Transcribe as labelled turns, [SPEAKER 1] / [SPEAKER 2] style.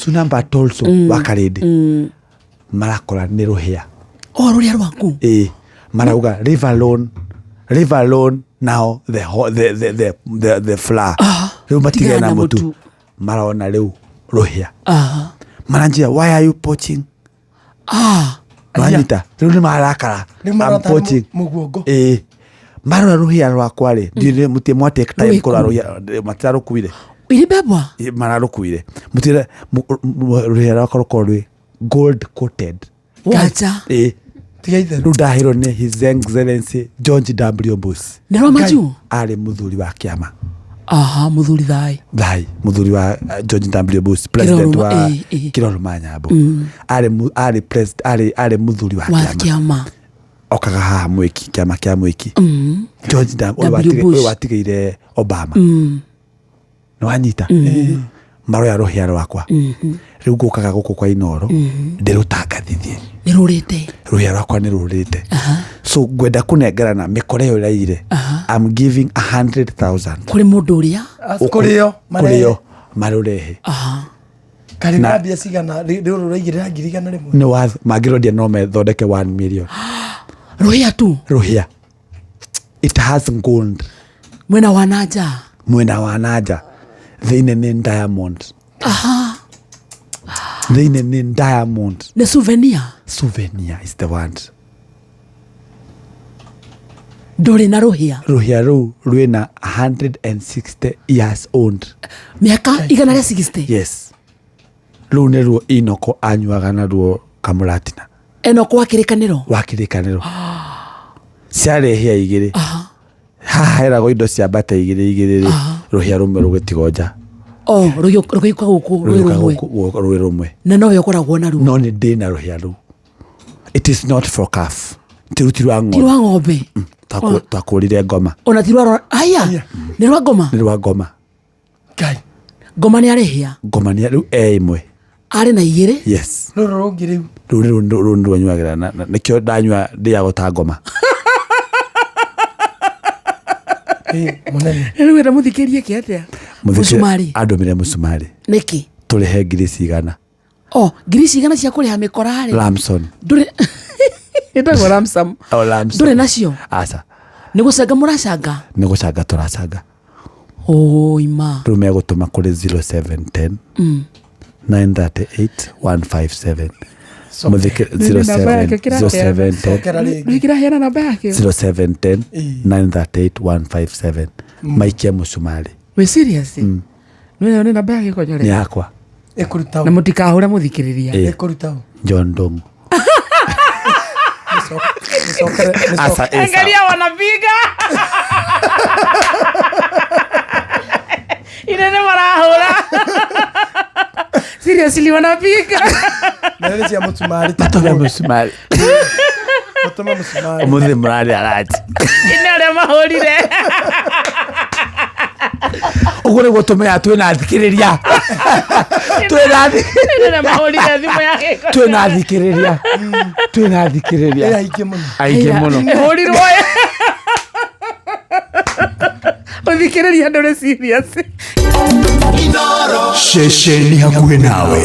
[SPEAKER 1] Suna but also wa Karĩndĩ marakora nĩ rũhĩa.
[SPEAKER 2] O rũrĩa rwaku.
[SPEAKER 1] Ĩĩ, marauga leave alone, leave alone now the, ho- the, the, the, the, the flour. Rĩu matigane
[SPEAKER 2] tigana
[SPEAKER 1] na
[SPEAKER 2] na
[SPEAKER 1] mũtu.
[SPEAKER 2] mũtu.
[SPEAKER 1] Marona rĩu rũhĩa.
[SPEAKER 2] Aha.
[SPEAKER 1] Maranjia, why are you poaching?
[SPEAKER 2] Ah.
[SPEAKER 1] Wanyita rĩu nĩ marakara.
[SPEAKER 3] Rĩu
[SPEAKER 1] I'm
[SPEAKER 3] marota
[SPEAKER 1] poaching.
[SPEAKER 3] mũguongo.
[SPEAKER 1] Ĩĩ, marora rũhĩa rwakwa rĩ, ndiũĩ mũtirĩ mwa take time
[SPEAKER 2] Rwĩkũ?
[SPEAKER 1] kũrora rũhĩa, matirarũkuire.
[SPEAKER 2] Ilibebwa.
[SPEAKER 1] Mararũkuire. Mũtirĩ rũhĩa rwakwa rũkorwo rwĩ gold coated.
[SPEAKER 2] Wacha.
[SPEAKER 1] Ĩĩ.
[SPEAKER 3] Tiga itherũ.
[SPEAKER 1] Rĩu ndahĩrwo nĩ His Excellency George W Bush.
[SPEAKER 2] Nĩ rwa majuu.
[SPEAKER 1] Arĩ mũthuri wa kĩama.
[SPEAKER 2] Aha, mũthuri thai.
[SPEAKER 1] Thai, mũthuri wa George W Bush, president
[SPEAKER 2] Kĩrorũma,
[SPEAKER 1] wa
[SPEAKER 2] ĩĩ, ĩĩ.
[SPEAKER 1] Kĩrorũma Nyambo. Arĩ arĩ arĩ arĩ mũthuri wa
[SPEAKER 2] Wa
[SPEAKER 1] kĩama.
[SPEAKER 2] kĩama.
[SPEAKER 1] Okaga haha mwĩki, kĩama kĩa mwĩki. George W
[SPEAKER 2] W
[SPEAKER 1] ũyũ
[SPEAKER 2] Bush.
[SPEAKER 1] watigĩire Obama. Nĩ wanyita? Maroya rũhĩa rwakwa. Rĩu ngũkaga gũkũ kwa Inooro ndĩrũtangathithie.
[SPEAKER 2] Nĩ rũrĩte.
[SPEAKER 1] Rũhĩa rwakwa nĩ rũrĩte. So ngwenda kũnengerana mĩkora ĩyo ĩraire. I'm giving 100,000.
[SPEAKER 2] Kũrĩ mũndũ ũrĩa.
[SPEAKER 3] Kũrĩo.
[SPEAKER 1] Kũrĩo marũrehe.
[SPEAKER 2] Aha.
[SPEAKER 3] Karĩ na mbia cigana rĩu rũraigĩrĩra 100,000.
[SPEAKER 1] Nĩ wath mangĩrondia no methondeke 1 million.
[SPEAKER 2] Rũhĩa tu.
[SPEAKER 1] Rũhĩa. It has gold.
[SPEAKER 2] Mwena wa nanja.
[SPEAKER 1] Mwena wa nanja. Thĩinĩ nĩ diamond.
[SPEAKER 2] Aha.
[SPEAKER 1] Thĩinĩ nĩ diamond.
[SPEAKER 2] Nĩ souvenir.
[SPEAKER 1] Souvenir is the word.
[SPEAKER 2] Ndũrĩ na rũhĩa.
[SPEAKER 1] Rũhĩa rũu rwĩna 160 years old.
[SPEAKER 2] Mĩaka 160.
[SPEAKER 1] Yes. Rũu nĩruo Inoko anyuaga naruo kamũratina.
[SPEAKER 2] Enoko wa Kĩrĩkanĩro.
[SPEAKER 1] Wa Kĩrĩkanĩro. Ciarĩ hĩa igĩrĩ. Haha heragwo indo cia mbata igĩrĩ igĩrĩ rĩ, rũhĩa rũmwe rũgĩtigwo nja.
[SPEAKER 2] Oh, rũgĩũka gũkũ rwĩ
[SPEAKER 1] Rũgĩũka
[SPEAKER 2] rũmwe.
[SPEAKER 1] gũkũ rwĩ rũmwe.
[SPEAKER 2] Na nowe ũkoragwo naruo.
[SPEAKER 1] No nĩ ndĩ na rũhĩa rũu. It is not for calf. Ti ti rwa
[SPEAKER 2] Ti rwa
[SPEAKER 1] ng'ombe.
[SPEAKER 2] ng'ombe.
[SPEAKER 1] Twakũrire ngoma.
[SPEAKER 2] Ona ti rwa haya. Nĩ rwa ngoma.
[SPEAKER 1] Nĩ rwa ngoma.
[SPEAKER 3] Ngai.
[SPEAKER 2] Ngoma nĩ arĩhĩa.
[SPEAKER 1] Ngoma nĩ rĩu e ĩmwe.
[SPEAKER 2] Arĩ na igĩrĩ.
[SPEAKER 1] Yes.
[SPEAKER 3] Rũrũ rũngĩ rĩu.
[SPEAKER 1] Rũu nĩ rũu nĩ rwanyuagĩra na nĩkĩo ndanyua ndĩagwo ta ngoma.
[SPEAKER 3] Mũnene.
[SPEAKER 2] Rĩu wenda mũthikĩrie kĩ atĩa? Mũcumarĩ.
[SPEAKER 1] Andũmĩre mũcumarĩ.
[SPEAKER 2] Nĩkĩ?
[SPEAKER 1] Tũrĩhe ngiri cigana.
[SPEAKER 2] Oh, ngiri cigana cia kũrĩha mĩkora rĩ?
[SPEAKER 1] Lamson.
[SPEAKER 2] Ndũrĩ ĩtagwo Lamsam.
[SPEAKER 1] Oh, Lamson.
[SPEAKER 2] Ndũrĩ nacio?
[SPEAKER 1] Aca.
[SPEAKER 2] Nĩ gũcanga mũracanga?
[SPEAKER 1] Nĩ gũcanga tũracanga.
[SPEAKER 2] Oi ma.
[SPEAKER 1] Rĩu megũtũma kũrĩ 0710 938 157. Mũthike 0710
[SPEAKER 2] Kĩraheana namba yake.
[SPEAKER 1] 0710 938 157. Maikie mũcumarĩ.
[SPEAKER 2] Wĩ serious? Nĩ nĩ namba yake konyore.
[SPEAKER 1] Nĩ yakwa.
[SPEAKER 3] Ĩkũruta
[SPEAKER 2] Na mũtikahũre mũthikĩrĩria.
[SPEAKER 3] Ĩkũruta
[SPEAKER 1] John Ndung'u. Asa, esa.
[SPEAKER 2] Angalia wanapiga. Inene marahũra. Seriously wanapiga.
[SPEAKER 3] Nĩ cia mũcumarĩ.
[SPEAKER 1] Matũme mũcumarĩ.
[SPEAKER 3] Matũme mũcumarĩ.
[SPEAKER 1] Ũmũthĩ mũrarĩa ranji.
[SPEAKER 2] Ine arĩa mahũrire.
[SPEAKER 1] Ũguo nĩguo tũmenyaga twĩna athikĩrĩria. Twĩna
[SPEAKER 2] Ine mahũrire thimũ ya gĩko.
[SPEAKER 1] twĩna athikĩrĩria. Twĩna athikĩrĩria.
[SPEAKER 3] Aingĩ mũno.
[SPEAKER 1] Aingĩ mũno.
[SPEAKER 2] Ĩhũrirwo. Ũthikĩrĩria ndũrĩ serious.
[SPEAKER 4] Ceceni hakuhĩ nawe.